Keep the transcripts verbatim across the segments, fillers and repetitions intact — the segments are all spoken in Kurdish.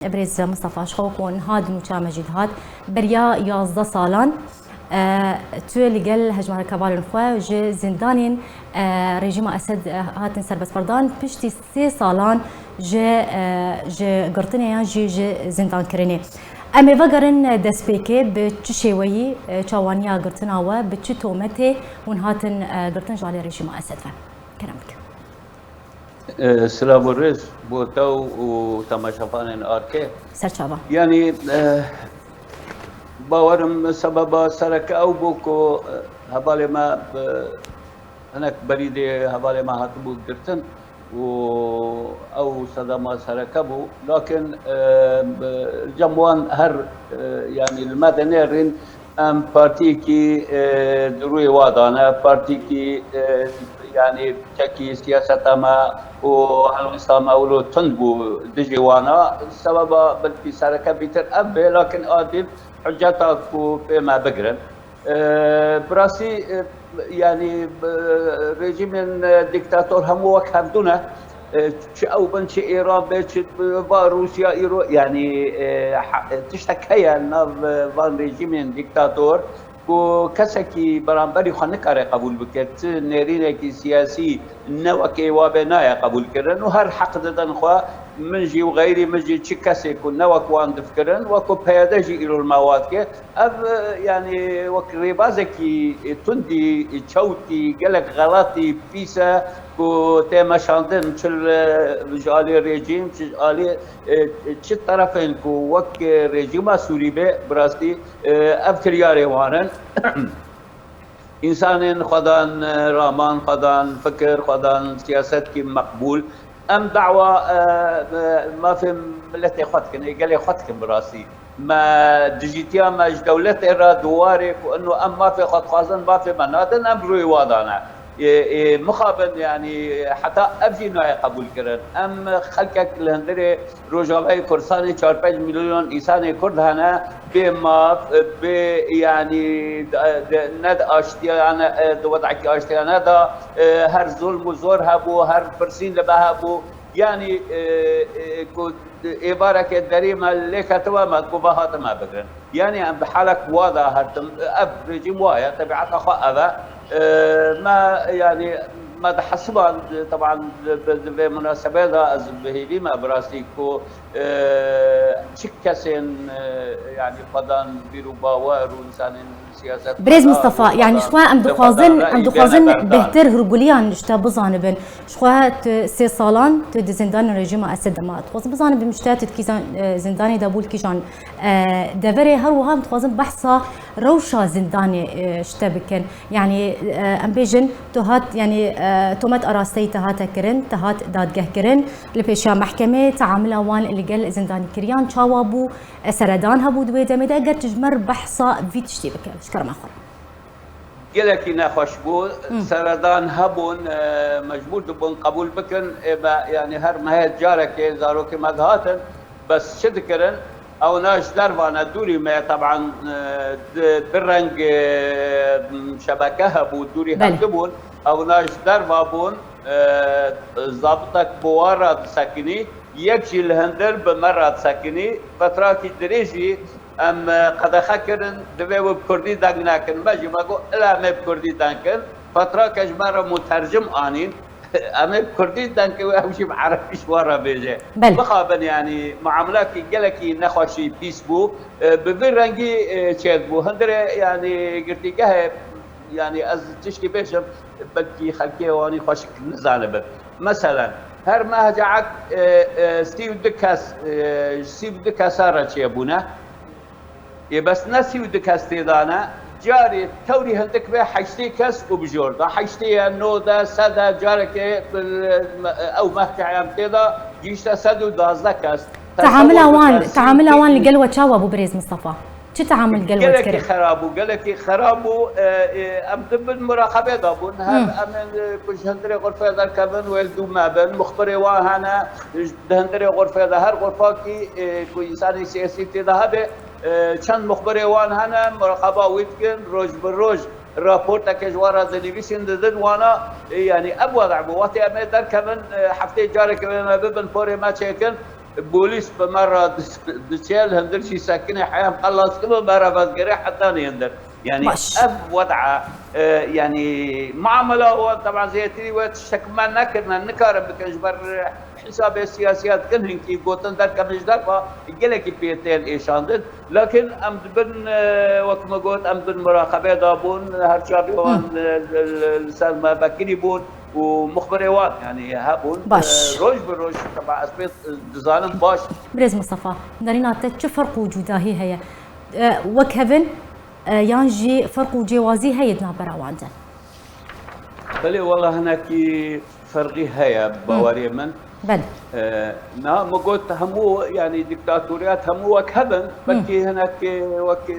Birêz Mistefa, ji xwe ku niha di nûça me jî dihat, beriya yazdeh salan, e, tu li gel hejmarek hevalên xwe ji zindanên, e, rejîma Esed, e, hatin serbestberdan, piştî sê salan ji, e, ji girtinê yan jî ji zindankirinê. Em ê vegerin destpêkê, bi çi şêweyî, e, çawaniya girtina we, bi çi tometê hûn hatin, e, girtin ji alî rejîma Esed ve? Kerem bike. E, silav û rêz bo te û temaşevanên Arke. Serçava. Yanî, e, bawerim sebeba sereke ew bû ku, e, hevalê me, e, hinek berî dê hevalê me hatibû girtin û ew sedema sereke bû. Lakin, e, bi, cem wan her, e, yanî li me dinêrîn, em partiyekî, e, di rûyê wa de ne, partiyekî, e, yanî çekî siyaseta me û helwesta me wilo tund bû dijî wana. Sebeba belkî sereke bîtir ev bê, lakin a dîv hiceta ku pê me bigirin. E, bi rastî, e, yanî, e, rejîmên, e, dîktator hemû wek hevdû ne. E, çi ew bin, çi Îran be, çi va Rûsya, îro, yanî, e, ha-, tiştek heye nav, e, van rejîmên dîktator ku kesekî beramberî xwe nikare qebûl bike, ti nêrînekî siyasî ne wekê wa be naye qebûlkirin û her heq didin xwe, min jî û xeyrî min jî çi kesê ku ne wek wan difikirin, wek ku P Y D jî îro li me wa dike. Ev, e, yanî wek rêbazekî tundî, çewtî, gelek xelatî pîs e ku tê meşandin, çi li, ji alî rejîm, çi ji alî, e, çi terefên ku wek rejîma Sûrî be, bi rastî, e, ev kiryarê wan in. Însanên xwedan, e, raman xwedan, fikir xwedan, siyasetkî meqbûl. Em dawa, e, e, mafê miletê xwe dikin, ê gelê xwe dikin bi rastî. Me dijîtiya me ji dewletê re di warê ku ino em mafê xwe dixwazin, mafê me nadin, em rûyê wa dane. Ê, ê, mixabin, yanî heta ev jî nayê qebûlkirin. Em xelkek li hundirê Rojavayê Kurdistanê çar pênc milyon însanê Kurd hene, bê maf, bê, yanî, de, de, ne di aştiyane, e, di wedekî aştiyane de, e, her zulm û zor hebû, her pirsîn li me hebû. Yanî, e, e, ku êvareke derî me lê ketibe, me ku ve hatime bigirin. Yanî em bi halek wa de hertim, ev rejîm wa ye, tebiata xwe ev e. E, me, yanî, me di hesiban, teban, bi, bi vê munasebê de ez bi hêvî me bi rastî ku, e, çi kesên, e, yanî xwedan bîr û bawer û însanên siyaset Birêz Mistefa, yanî ji xwe em dixwazin, em dixwazin bêhtir hûrguliyan ji te bizanibin. Ji xwe tu sê salan tu di zindanê rejîma Esed de ma. Dixwazin bizanibin ji te tu di kîjan, e, zindanê de bû, li kîjan, e, deverê, her wiha em dixwazin behsa rewşa zindanê, e, ji te bikin. Yanî, e, em bêjin tu hat, yanî, e, tomet arasteyî te hate kirin, te hat dadgeh kirin, li pêşiya mehkemê teamila wan li gel zindanîkiriyan çawa bû, e, seredan hebû di wê demê de, eger tu ji me re behsa vî tiştî bike, ji kerema xwe re. Gelekî nexweş bû. Seredan hebûn, e, mecbûr dibûn qebûl bikin. Ê me, yanî her mehê carekê zarokê me dihatin. Bes çi dikirin? Ewna ji derva ne, dûrî me, teban, e, di, di reng, e, şebeke hebû, dûrî Belê. Hevdibûn. Ewna ji derva bûn, e, zabitek bi wan re disekinî, yek jî li hundir bi me re disekinî. Fetrakî dirêj jî em, e, qedexe kirin, divê wê bi kurdî deng nekin. Me jî me got, ila em ê bi kurdî deng kin. Fetrake ji me re mutercim anîn. Em ê bi kurdî deng kin, ew jî bi erebî ji we re bêje. Belê. Mixabin, yanî muamelakî gelekî nexweşî pîs bû. E, bi vî rengî, e, çêdibû. Hundirê, yanî girtîgehê, yanî ez tiştî bêjim, belkî xelkê wanî xweşik nizanibin. Meselen, her mehecek, e, e, sî û du kes, e, sî û du kesa re çêbûne. Ê bes ne sî û du kes tê de ne, carê tewrî hindik be heştê kes û bi jor de. Heştê ye, nod e, sed e, carekê, e, ew mehcek em tê de gihîşte sed û duwazdeh kes. Teamila wan, teamila wan li gel we çawa bû birêz Mistefa? Çi teamul li gel we dikirin? Gelekî xera bû, gelekî xera bû. E, e, em di bin muraqebê de bûn. Her em ê, e, ku ji hundirê xurfê derkevin, wê li dû me bin. Muxbirê wan hene, di hundirê xurfê de, her xurfakî, e, ku însanê siyasî tê de hebe, e, çend muxbirê wan hene, muraqeba wî dikin, roj bi roj raporteke ji wan re dinivîsin, didin wana. E, yanî ev wede bû. Wextê em ê derkevin, e, hefteyê carekê wê me bibin, porê me çêkin. Polîs bi me re diçe, li hundir jî sekinê heya em xelas kirin, me re vazgere hetanî hundir. Yanî ev wed'a, e, yanî muamela wan, teban zêtirî we tiştek me nekirine, nikarin bikin, ji ber hesabê siyasiya dikin, hinkî gotin derkevin ji derva, gelekî pê tên êşandin. Lakin em dibin, e, wek me got, em bin muraqebê de bûn, her çavê wan, e, li, li, li ser me vekirî bûn û muxbirê wan, yanî hebûn. Baş. E, roj bi roj, teba ez pê dizanim baş. Birêz Mistefa, nerîna te çi ferq û cudahî heye? E, wek hev in, e, yan jî ferq û cêwazî heye di navbera wan de? Belê, wela hinekî ferqî heye, bi baweriyê min. Belê. E, na, min got hemû, yanî diktatoriyat hemû wek hev in, belkî hinek wek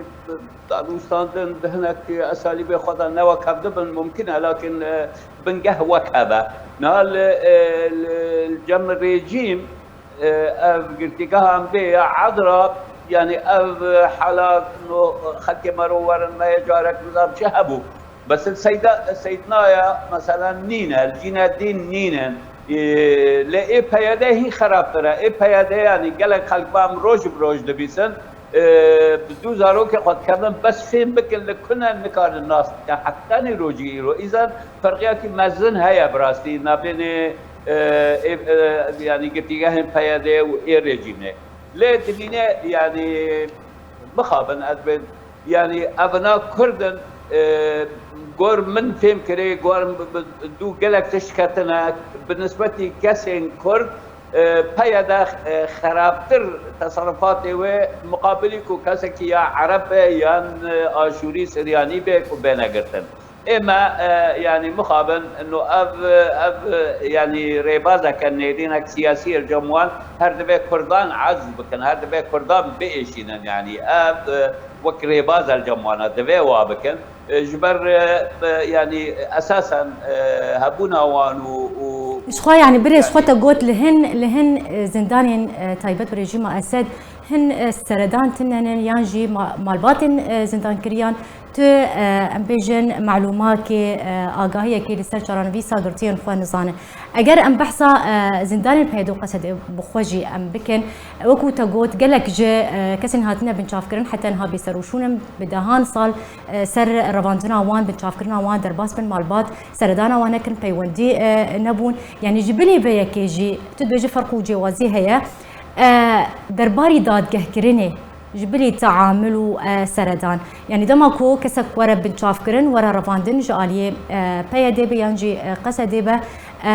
danûstandin di hinek esalîbê xwe de ne wek hev dibin, mumkin e, lakin, e, bingeh wek hev e. Niha li, e, li cem rejîm, e, ev girtîgeha em bê ya Edra, yanî ev hala no xelkê me ro werin me yê carek nizam çi hebû. Bes seyda, seydnaya mesela nîne, cîne dîn nîne. E, lê ê P Y D hîn xerabtir e. Ê P Y D yanî gelek xelk ba em roj bi roj dibîsin. E, bi dû zarokê xwe dikevin, bes fêm bikin li ku ne nikarin nas bikin. Heta nîrojî îro. Îzan ferqiyakî mezin heye bi rastî navbênê, e, ê, e, yanî girtîgehên P Y D û ê rejîmê. Lê dimîne, yanî mixabin ez bên, yanî evina Kurd in, e, gor min fêm kirê, gor bi, bi, dû gelek tişt ketine, bi nisbetî kesên Kurd, e, P Y D, e, xerabtir teserrufatê wê muqabilî ku kesekî ya Ereb be yan, e, Aşûrî, Siryanî be ku bêne girtin. Ê me, e, yanî mixabin, no ev, ev, e, yanî rêbazeke nêrînek siyasî ye li cem wan, her divê Kurdan ecz bikin, her divê Kurdan biêşînin, yanî ev, e, wek rêbaz e li cem wan e, divê wa bikin. E, ji ber, e, e, yanî esasen, e, hebûna wan û, û Ji xwe, yanî birêz, yanî xwe te got li hin, li hin, e, zindanên, e, taybet bi rejîma Esed hin, e, seredan tune ne yan jî ma-, malbatên, e, zindankiriyan tu, e, em bêjin, melûmakê, e, agahiyekê li ser çaranivîsa girtiyên xwe nizane. Eger em behsa, e, zindanên P Y D û Qesedê bi xwe jî em bikin, wekû te got, gelek ji, e, kesên hatine binçavkirin heta niha bêserûşûn in, bi dehan sal, e, ser revandina wan, binçavkirina wan derbas bin, malbat seredana wan nekirin, peywendî, e, nebûn. Yanî ji bilî vê yekê jî tu dibêjî ferq û cêwazî heye. E, derbarî dadgehkirinê ji bilî teamul û, e, seredan. Yanî dema ku kesek were binçavkirin, were revandin ji aliyê, e, P Y D be yan jî, e, Qesedê be, e,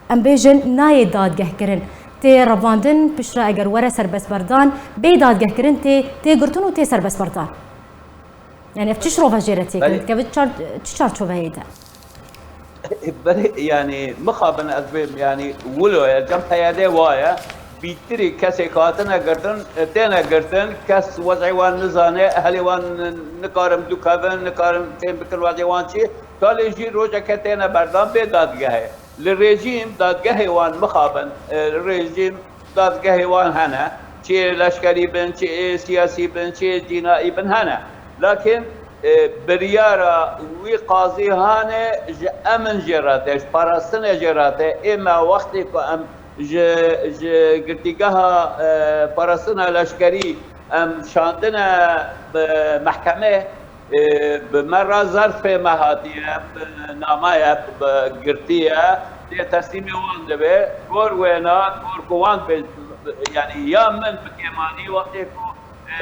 em bêjin nayê dadgehkirin. Tê revandin, piştre eger were serbestberdan, bê dadgehkirin tê, tê girtin û tê serbestberdan. Yanî ev çi şirove jê re têkin? Belê. Dikeve çar-, çi çarçoveyê de? Belê, yanî mixabin ez bêm, yanî wilo ye, cem P Y D wa ye. Bîtirî kesê ku hatine girtin, têne girtin, kes wez'ê wan nizane, ehlê wan nikarin dûkevin, nikarin fêm bikin wez'ê wan çi. Talê jî rojeke têne berdan bê dadgehê. Li rejîm dadgehê wan mixabin, e, li rejîm dadgehê wan hene. Çi yê leşkerî bin, çi yê siyasî bin, çi yê cînaî bin hene. Lakin, e, biryara wî qazî hane ji emin jê re tê, ji parastinê jê re tê. Ê me wextê ku em ji, ji girtîgeha, e, parastina leşkerî em şandine bi mehkemê, e, bi me re zerfê me hatiye, bi namaye, bi girtiye, tê teslîmê wan dibe. Gor wêna, gor ku wan be, yanî ya min bi kêmanî wextê ku,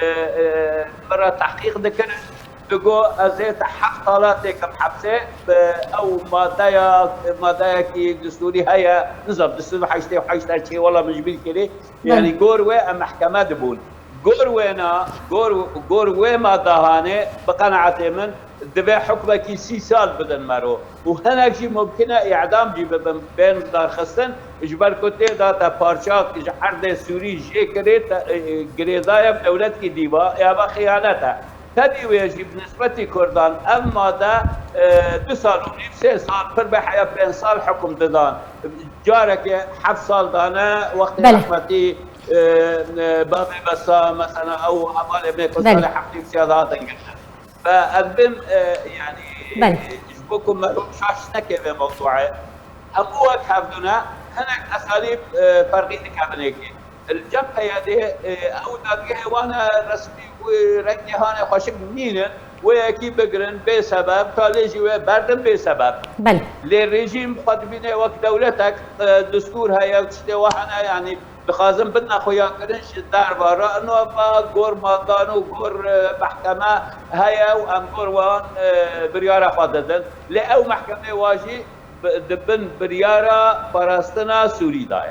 e, e, min re tehqîq dikirin, digo ez ê te heft sala têkim hepsê, bi ew madeya, madeyekî distûrî heye, nizam, du sed û heştê û heşt çê, wela min ji bîr kirî, Belê. Yanî gor wê em mehkeme dibûn. Gor wêna, gor, gor wê ma dahanê, bi qenaetê min, divê hukmekî sî sal bidin mero. Û hinek jî mumkin e îdam jî bibin, bên darxistin, ji ber ku tê date parçak ji erdê Sûrî jê kirê, te, e, e, girêdaye bi dewletkî dî va, eva xiyanet e. Tevî wê jî bi nisbetî Kurdan ev made, e, du sal û nîv, sê sal, pir be heya pênc sal hukm didan. Carekê heft sal dane, wextê Belê. Rehmetî, e, e, bavê Besa, mesela ew hevalê me ku Belê. Salê heftê û sê hatin girtin. Ve ez bim, e, yanî, Belê. Ji bo ku merû şaş neke vê mewduê. Hemû wek hevdû ne, hinek esalîb, e, ferqî dikevin êkê. Li cem P Y D'ê, e, ew dadgehê wan e resmî û rengê hanê xweşik nînin, wê yekî bigirin bê sebeb, talê jî wê berdin bê sebeb. Belê. Lê rejîm xwe dibîne wek dewletek, e, destûr heye û tiştê wa hene, yanî dixwazin bidine xuyakirin ji derve re. Ino va gor madan û gor, e, mehkeme heye û em gor wan, e, biryara xwe didin. Lê ew mehkemê wa jî bi-, di bin biryara parastina Sûrî de ye.